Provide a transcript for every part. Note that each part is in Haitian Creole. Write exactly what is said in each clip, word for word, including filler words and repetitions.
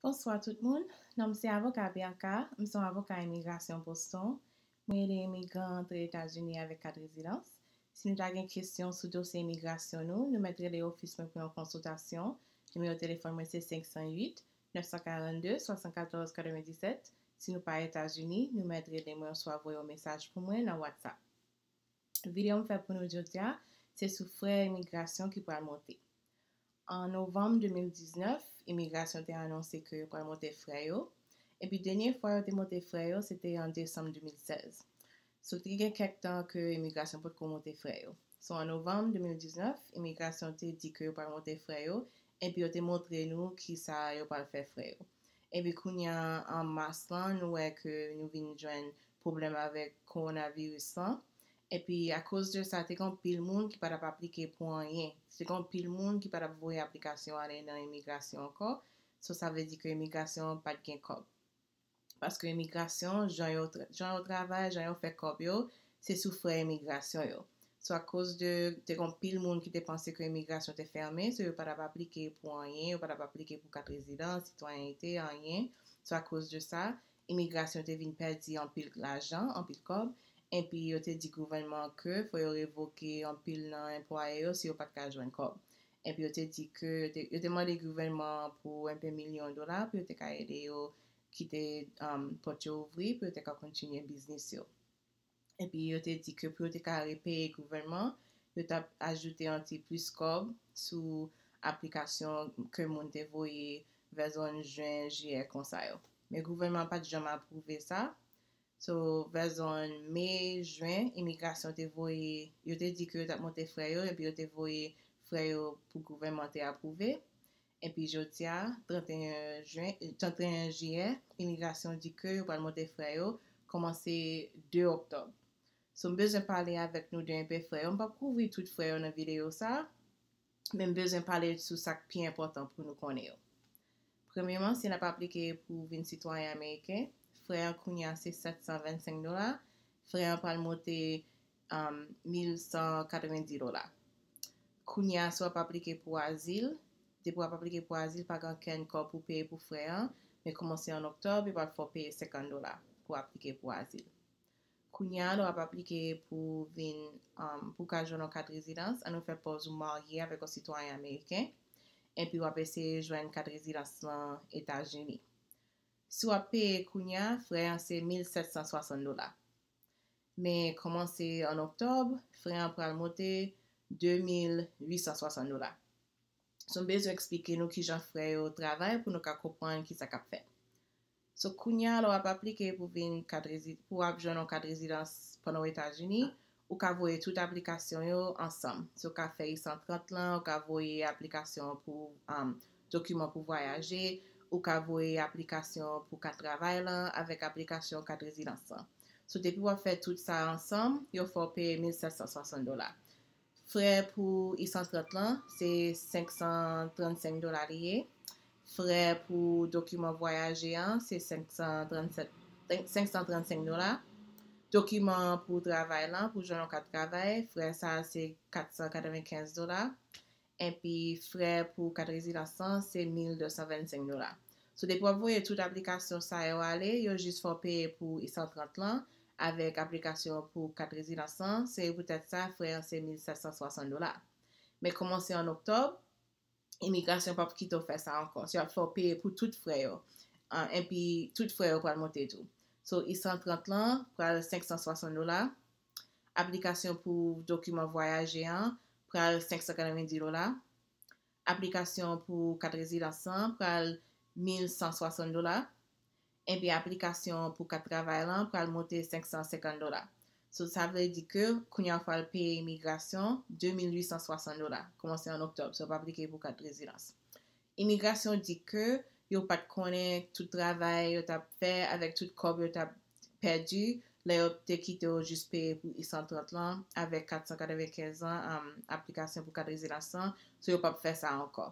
Bonswa tout moun, non m se avoka Bianca, m se yon avoka imigrasyon Boston. Mwen ede imigran antre Etazini avèk kat rezidans. Si nou ta gen kesyon sou dosye imigrasyon nou, nou mèt rele ofis mwen pou yon konsiltasyon. Nimewo telefòn mwen se senk san uit, nèf san karannde, swasannkatòz katrevenndisèt. Si nou pa Etazini, nou mèt rele mwen oswa voye yon mesaj pou mwen nan WhatsApp. Videyo m fè pou nou jodi a, se sou frè imigrasyon ki pral monte. An novanm de mil diznèf, imigrasyon te anonse ke yo pral monte frè yo. Epi dènye fwa yo te monte frè yo, se te an desanm de mil sèz. So, te gen kèk tan ke imigrasyon potko monte frè yo. So, an novanm de mil diznèf, imigrasyon te di ke yo pral monte frè yo, epi yo te montre nou kisa yo pral fè frè yo. Epi kounye a, an mas lan, nou wè ke nou vin jwenn pwoblèm avèk kowonaviris lan. Epi, akoz de sa, te gen anpil moun ki pa t ap aplike pou anyen. Te gen anpil moun ki pa t ap voye aplikasyon ale nan imigrasyon ankò. So, sa vle di ke imigrasyon pa t gen kòb. Paske imigrasyon, jan yo, tra- jan yo travay, jan yo fè kòb yo, se sou frè imigrasyon yo. So, akoz de, te gen anpil moun ki te panse ke imigrasyon te fèmen, so yo pa t ap aplike pou anyen, yo pa t ap aplike pou kat rezidans, sitwayènte, anyen. So, akoz de sa, imigrasyon te vin pèdi anpil lajan, anpil kòb, epi yo te di gouvènman ke fò yo revoke anpil nan anplwaye yo si yo pa t ka jwenn kòb. Epi yo te di ke, yo te, yo te mande gouvènman pou enpe milyon dola pou yo te ka ede yo kite um, pòt yo ouvri, pou yo te ka kontinye biznis yo. Epi yo te di ke pou yo te ka repeye gouvènman, yo t ap ajoute yon ti plis kòb sou aplikasyon ke moun te voye vè zòn jen, jiyè konsa yo. Men gouvènman pa t janm apwouve sa. So, vè zòn me, jen, imigrasyon te voye, yo te di ke yo t ap monte frè yo, epi yo te voye frè yo pou gouvènman te apwouve. Epi jodi a, trannteyen jen, trannteyen jiyè, imigrasyon di ke yo pral monte frè yo kòmanse de oktòb. So, m bezwen pale avèk nou de enpe frè yo. M p ap kouvri tout frè yo nan videyo sa, men m bezwen pale sou sa k pi enpòtan pou nou konnen yo. Premyèman, si n ap aplike pou vin sitwayen ameriken, frè an kounye a se sèt san vennsenk dola, frè an pral monte um, mil san katrevenndis dola. Kounye a, si w ap aplike pou azil, depi w ap aplike pou azil, pa gen okenn kòb pou peye pou frè an, men kòmanse an oktòb, yo pral fè w peye senkant dola pou aplike pou azil. Kounye a, lè w ap aplike pou vin, um, pou w ka jwenn yon kat rezidans, ann nou fè pòz ou marye avèk yon sitwayen ameriken, epi w ap eseye jwenn kat rezidans lan Etazini. Si w ap peye kounye a, frè an se mil sèt san swasann dola. Men kòmanse an oktòb, frè an pral monte de mil uit san swasann dola. So, m bezwen eksplike nou kijan frè yo travay pou nou ka konprann kisa k ap fèt. So, kounye a, lè w ap aplike pou vin kat rezi- pou w ap jwenn yon kat rezidans pandan w Etazini, ou ka voye tout aplikasyon yo ansanm. So, w ka fè I san trant lan, ou ka voye aplikasyon pou um, dokiman pou vwayaje, ou ka voye aplikasyon pou kat travay lan avèk aplikasyon kat rezidans lan. So, depi w ap fè tout sa ansanm, yo fè w peye mil sèt san swasann dola. Frè pou I san trant lan, se senk san trannsenk dola li ye. Frè pou dokiman vwayaje an, se senk san trannsèt, senk san trannsenk dola. Dokiman pou travay lan, pou jwenn yon kat travay, frè sa a se kat san katrevenkenz dola. Epi frè pou kat rezidans lan, se mil de san vennsenk dola. So, depi w ap voye tout aplikasyon sa yo ale, yo jis fè w peye pou I san trant lan, avèk aplikasyon pou kat rezidans lan, se poutèt sa, frè an se mil sèt san swasann dola. Men kòmanse an oktòb, imigrasyon p ap kite w fè sa ankò. So, y ap fè w peye pou tout frè yo. An, epi tout frè yo pral monte tou. So, I san trant lan pral senk san swasann dola. Aplikasyon pou dokiman vwayaje an pral senk san katrevenndis dola. Aplikasyon pou kat rezidans lan pral mil san swasann dola. Epi aplikasyon pou kat travay lan pral monte senk san senkant dola. So, sa vle di ke kounye a w pral peye imigrasyon de mil uit san swasann dola, kòmanse an oktòb, si w ap aplike pou kat rezidans. Imigrasyon di ke yo pa t konnen tout travay yo t ap fè avèk tout kòb yo t ap pèdi lè yo te kite w jis peye pou I san trant lan avèk kat san katrevenkenz an, um, aplikasyon pou kat rezidans lan, so yo p ap fè sa ankò.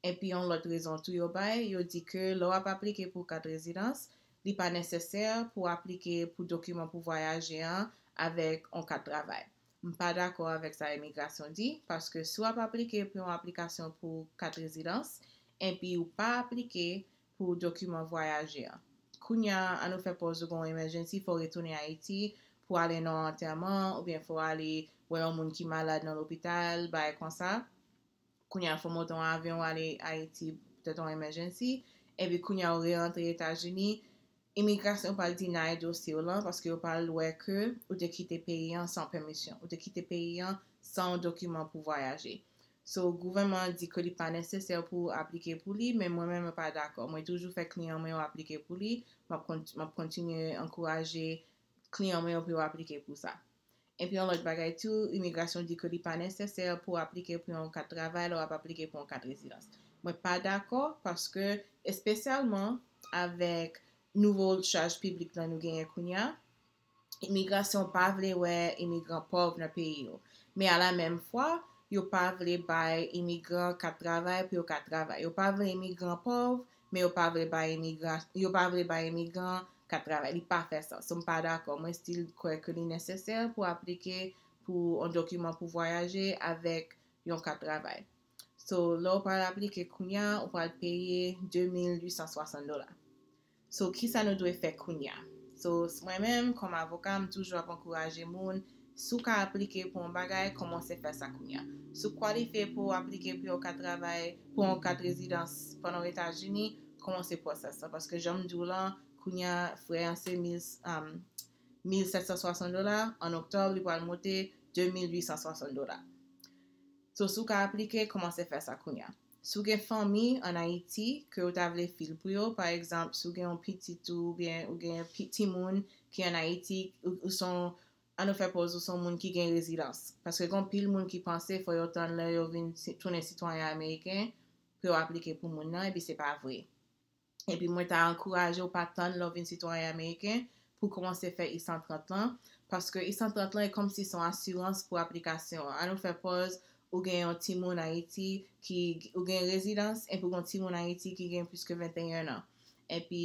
Epi yon lòt rezon tou yo bay, yo di ke lè w ap aplike pou kat rezidans, li pa nesesè pou w aplike pou dokiman pou vwayaje an avèk yon kat travay. M pa dakò avèk sa imigrasyon di, paske si w ap aplike pou yon aplikasyon pou kat rezidans, epi ou pa aplike pou dokiman vwayaje an. Kounye a, ann nou fè pòz ou gen yon emergency, fò w retounen Ayiti pou ale nan yon antèman, oubyen fò w ale wè yon moun ki malad nan lopital, bagay konsa. Kounye a, fò w monte yon avyon, w ale Ayiti, petèt yon emergency. Epi kounye a, w rerantre Etazini, imigrasyon pral deny dosye w lan, paske yo pral wè ke ou te kite peyi an san pèmisyon, ou te kite peyi an san yon dokiman pou vwayaje. So, gouvènman an di ke li pa nesesè pou w aplike pou li, men mwen menm, mwen pa dakò. Mwen toujou fè kliyan mwen yo aplike pou li. M ap kont-, m ap kontinye ankouraje kliyan mwen yo pou yo aplike pou sa. Epi yon lòt bagay tou, imigrasyon di ke li pa nesesè pou w aplike pou yon kat travay lè w ap aplike pou yon kat rezidans. Mwen pa dakò paske, espesyalman avèk nouvo chaj piblik lan nou genyen kounye a, imigrasyon pa vle wè imigran pòv nan peyi yo. Men a la menm fwa, yo pa vle bay imigran kat travay pou yo ka travay. Yo pa vle imigran pòv, men yo pa vle bay imigran, yo pa vle bay imigran kat travay. Li pa fè sans. So, m pa dakò. Mwen still kwè ke li nesesè pou aplike pou yon dokiman pou vwayaje avèk yon kat travay. So, lè w pral aplike kounye a, ou pral peye de mil uit san swasant dola. So, kisa nou dwe fè kounye a? So, s-, mwen menm, kòm avoka, m toujou ap ankouraje moun, si w ka aplike pou yon bagay, kòmanse fè sa kounye a. Si w kwalifye pou w aplike pou yon kat travay, pou yon kat rezidans pandan w Etazini, kòmanse pwosès la. Paske jan m di w lan, kounye a, frè an se mil, um, mil sèt san swasant dola, an oktòb, li pral monte de mil uit san swasant dola. So, si w ka aplike, kòmanse fè sa kounye a. Si w gen fanmi ann Ayiti ke w ta vle fil pou yo, pa egzanp, si w gen yon pitit ou oubyen ou gen pi-, timoun ki ann Ayiti, ou, ou se yon, ann nou fè pòz, ou se yon moun ki gen rezidans. Paske gen anpil moun ki panse fò yo tann lè yo vin si-, tounen sitwayen ameriken pou yo aplike pou moun nan, epi se pa vre. Epi mwen ta ankouraje w pa tann lè w vin sitwayen ameriken pou w kòmanse fè I san trant lan, paske I san trant lan e kòmsi se yon asirans pou aplikasyon an. Ann nou fè pòz, ou gen yon timoun Ayiti ki, ou gen rezidans, epi ou gen yon timoun Ayiti ki gen plis ke venteyen an. Epi,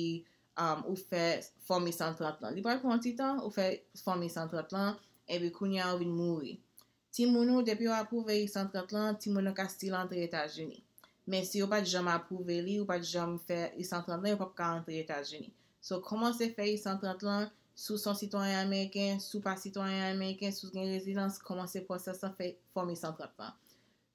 um, ou fè fòm I san trant lan. Li pral pran yon ti tan, ou fè fòm I san trant lan, epi kounye a ou vin mouri. Timoun ou, depi yo apwouve I san trant lan, timoun nan ka still antre Etazini. Men si yo pa t janm apwouve li, ou pa t janm fè I san trant lan, yo p ap ka antre Etazini. So, kòmanse fè I san trant lan, si w se yon sitwayen ameriken, si w pa sitwayen ameriken, si w gen rezidans, kòmanse pwosès lan, fè fòm I san trant lan.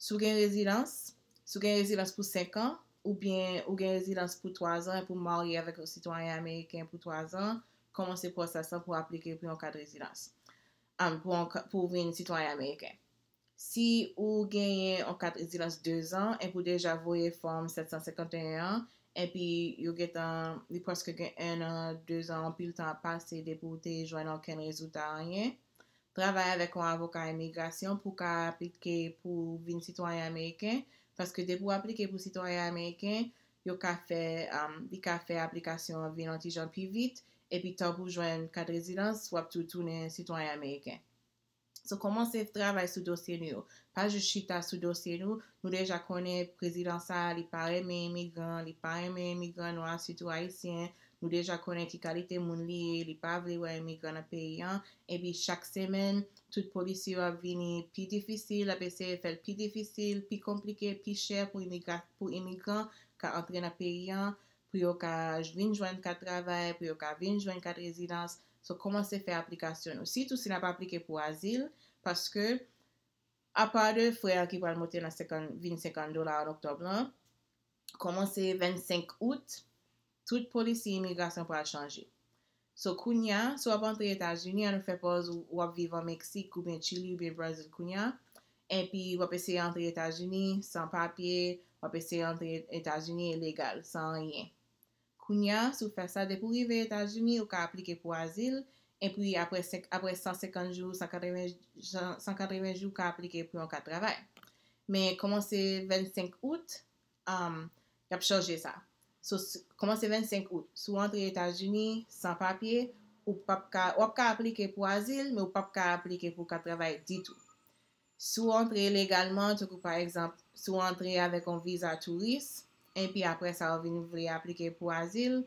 Si w gen rezidans, si w gen rezidans pou senk an, oubyen ou gen rezidans pou twa zan, epi w marye avèk yon sitwayen ameriken pou twa zan, kòmanse pwosès lan pou w aplike pou yon kat rezidans. An, pou yon ka-, pou w vin sitwayen ameriken. Si ou genyen yon kat rezidans de zan, epi ou deja voye fòm sèt san senkanteyen an, epi yo gentan, li prèske gen en an, de zan, anpil tan ap pase depi w te jwenn okenn rezilta anyen, travay avèk yon avoka imigrasyon pou w ka aplike pou vin sitwayen ameriken, paske depi w aplike pou sitwayen ameriken, yo ka fè, um, li ka fè aplikasyon an vin yon ti jan pi vit, epi tan pou w jwenn kat rezidans, w ap tou tounen sitwayen ameriken. So, kòmanse travay sou dosye nou yo. Pa jis chita sou dosye nou. Nou deja konnen prezidan sa a, li pa renmen imigran, li pa renmen imigran nwa, sitou ayisyen. Nou deja konnen ki kalite moun li ye, li pa vle wè imigran nan peyi an. Epi chak semèn, tout polisi yo ap vini pi difisil, ap eseye fè l pi difisil, pi konplike, pi chè pou imigra-, pou imigran ka antre nan peyi an, pou yo ka j-, vin jwenn kat travay, pou yo ka vin jwenn kat rezidans. So, kòmanse fè aplikasyon nou. Sitou si n ap aplike pou azil, paske apa de frè a ki pral monte nan senkant, vin senkant dola an oktòb lan, kòmanse vennsenk out, tout polisi imigrasyon pral chanje. So, kounye a, si w ap antre Etazini, ann nou fè pòz ou, w ap viv an Meksik, oubyen Chili, oubyen Brazil kounye a, epi w ap eseye antre Etazini san papye, w ap eseye antre Etazini ilegal, san anyen. Kounye a, si w fè sa, depi w rive Etazini, ou ka aplike pou azil, epi apre senk, apre san senkant jou, san katreven, san katreven jou, ou ka aplike pou yon kat travay. Men kòmanse vennsenk out, um, y ap chanje sa. So, s-, kòmanse vennsenk out, si w antre Etazini san papye, ou p ap ka, w ap ka aplike pou azil, men ou p ap ka aplike pou kat travay ditou. Si w antre legalman, tankou pa egzanp, si w antre avèk yon viza touris, epi apre sa w vin vle aplike pou azil,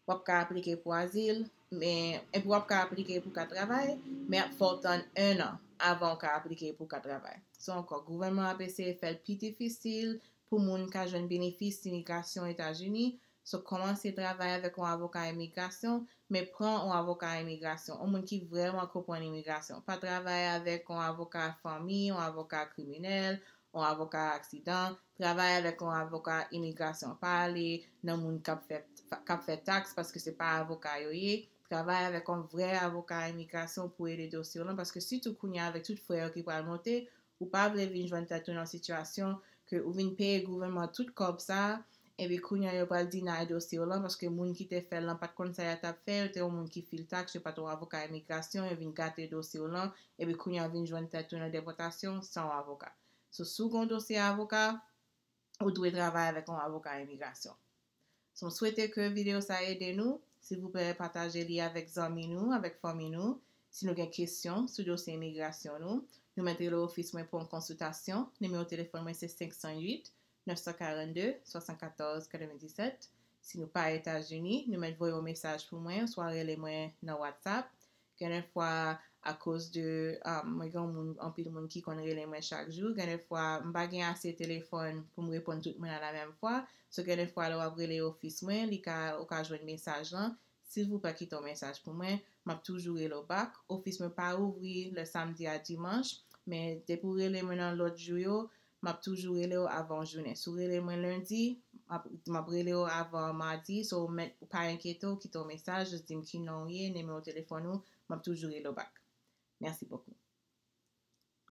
w ap ka aplike pou azil, men, epi w ap ka aplike pou ka travay, men ap fè w tann en an avan w ka aplike pou ka travay. So ankò, gouvènman an ap eseye fè l pi difisil pou moun ka jwenn benefis imigrasyon Etazini, So, kòmanse travay avèk yon avoka imigrasyon, men pran yon avoka imigrasyon, yon moun ki vrèman konprann imigrasyon. Pa travay avèk yon avoka fanmi, yon avoka kriminèl, yon avoka aksidan. Travay avèk yon avoka imigrasyon. Pa ale nan moun k ap fè, k ap fè taks, paske se pa avoka yo ye. Travay avèk yon vrè avoka imigrasyon pou ede dosye w lan, paske sitou kounye a avèk tout frè yo ki pral monte, ou pa vle vin jwenn tèt ou nan sitiyasyon ke ou vin peye gouvènman tout kòb sa, epi kounye a yo pral deny dosye w lan, paske moun ki te fè l lan pa t konn sa y a t ap fè, yo te yon moun ki fil taks, yo pa t yon avoka imigrasyon, yo vin gate dosye w lan, epi kounye a vin jwenn tèt ou nan depòtasyon san yon avoka. So, si w gen yon dosye avoka, ou dwe travay avèk yon avoka imigrasyon. So, m swete ke videyo sa ede nou. Silvouplè, pataje li avèk zanmi nou, avèk fanmi nou. Si nou gen kesyon sou dosye imigrasyon nou, nou mèt rele ofis mwen pou yon konsiltasyon. Nimewo telefòn mwen se senk san uit, nèf san karannde, swasannkatòz, katrevenndisèt. Si nou pa Etazini, nou mèt voye yon mesaj pou mwen, oswa rele mwen nan WhatsApp. Gen de fwa, akoz de, um, mwen gen moun, anpil moun ki konn rele mwen chak jou. Gen de fwa, m pa gen ase telefòn pou m reponn tout moun a la menm fwa. So, gen de fwa, lè w ap rele ofis mwen, li ka, ou ka jwenn mesaj lan. Silvouplè, kite yon mesaj pou mwen. M ap toujou rele w back. Ofis mwen pa ouvri lè samdi a dimanch, men depi w rele mwen nan lòt jou yo, m ap toujou rele w avan jounen. Si w rele mwen lendi, m ap, m ap rele w avan madi. So, mèt, pa enkyete w, kite yon mesaj, jis di m ki non w ye, nimewo telefòn ou, m ap toujou rele w back. Merci beaucoup.